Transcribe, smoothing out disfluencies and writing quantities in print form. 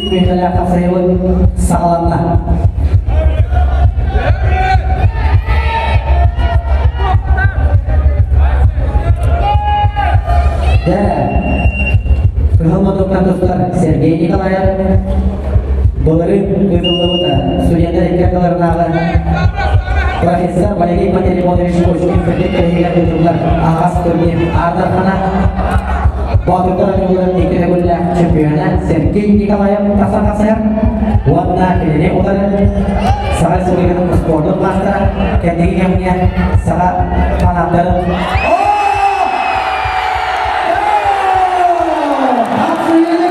мүнүүтэлээх тахсыһыбыт саҕаланна. Дэ, Кыһыл мутуктан тустар Сергей Николаев былырыын ыытыллыбыта студенттар икки ардыларынааҕы профессор Валерий Пантелеймонович Кочкин сырдык кэриһигэр ыытыллар аһаҕас турнир Аардархана Боотурдар оонньууларын икки төгүллээх чемпиона Сергей Николаев тахсан тахсыһар уонна кинини утары Саха Республикатын спордун маастара кэнники кэмҥэ саха фанаттарын Хапсыйыны!